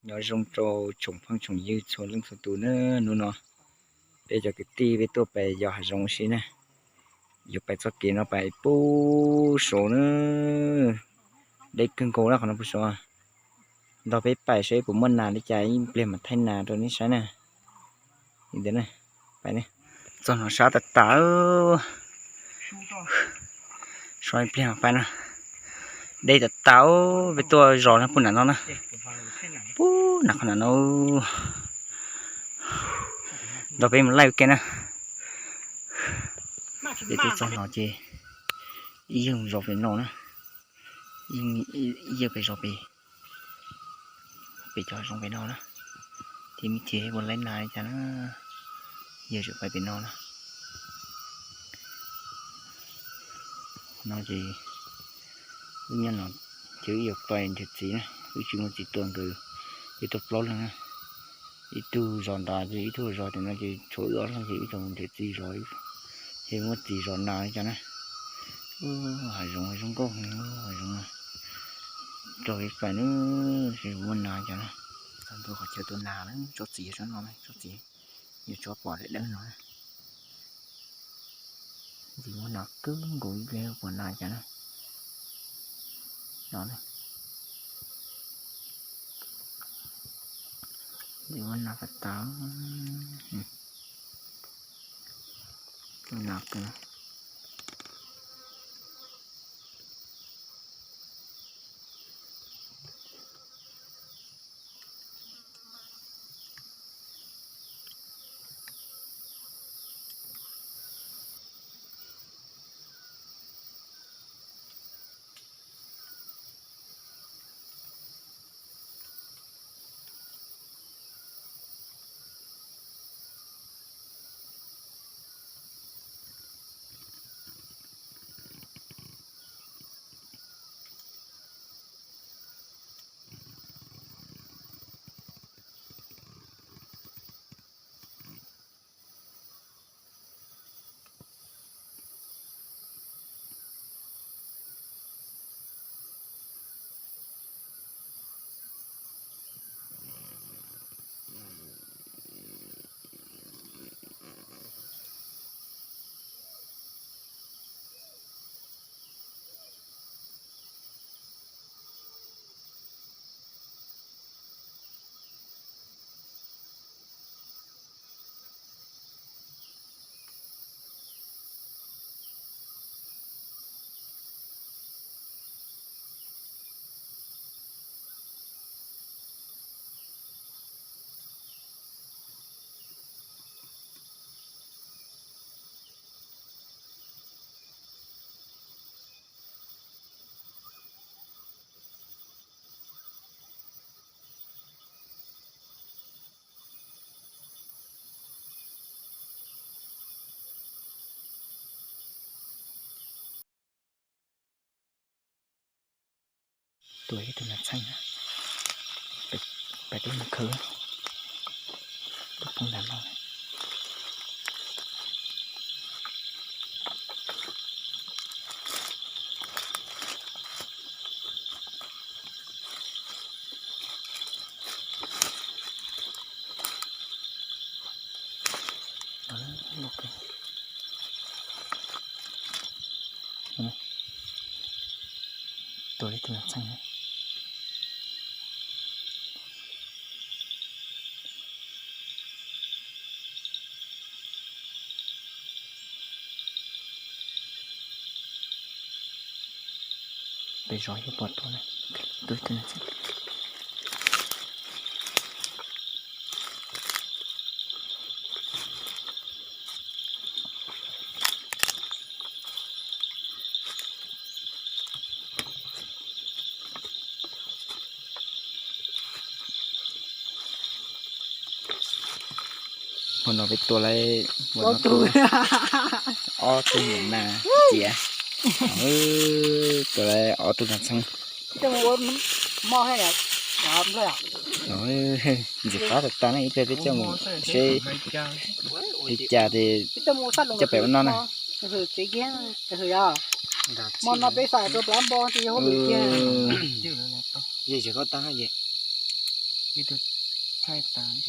Nyob zoo rau tsoom phooj tsoom ywg txhua leej txhua tus na, hnub no peb cov kwv tij peb tuaj pem yos hav zoov ua si na. Yuav pais txoj kev no pais puag saud na, deb kawg nkaus na qhov no puag saud. Nrog peb pais saib puas muaj nas li cas ib pliag mam thaij nas rau nej saib na. Txog no sab tas tas, so ib pliag pais na. Deb tas tas, peb tuaj zos no puag nram no na, puag nram qhov nram no. Nrog peb mus laij ua ke na. Peb tuaj txog no ces ib yawg zos pem no na, ib yawg pem zos pem, pem cov zoov pem no na, ces me ntsis puas laij nas li cas na, yawg tseem pais pem no na. No ces wb nyob no ces wb yuav pais nrhiav txiv na, wb tsis muaj txiv tua nkawd, wb tuaj plaub leeg na. Ib tug zos nrad ces ib tug zos tim no ces tshuav wb ob leeg ces wb tau mus nrhiav txiv zos, ces muaj txiv zos nas li cas na. Hav zoov zoo nkauj, hav zoov no, rau peb pais na, muaj nas li cas na. Txog ntua qhov chaw tua nas na, tsob txiv yog tsob no, tsob txiv yog tsob pom dawb dawb no. Ntxim muaj nas kawg nkaus, ib pliag pom nas li cas na. No, ntxim muaj nas tas tas, nas kawg. Tua ib tug nas txheej, peb twb mus khawb, tus poob ntawm no. Tua li tus nas txheej. Peb zov ib pom tua na, tua ib tug nas txheej. Hmo no peb tua lawm, hmo no tua ob tug nas txiav, tua lawm ob tug nas txheej. Ntxim qab tas tas na, ib pliag peb coj mus seb li cas ces coj pem ua noj na. Hmo no peb xav rau plaub npo ces yog hauj lwm kiag. Yog tsis qab tag no ces Ib tug thaij tas.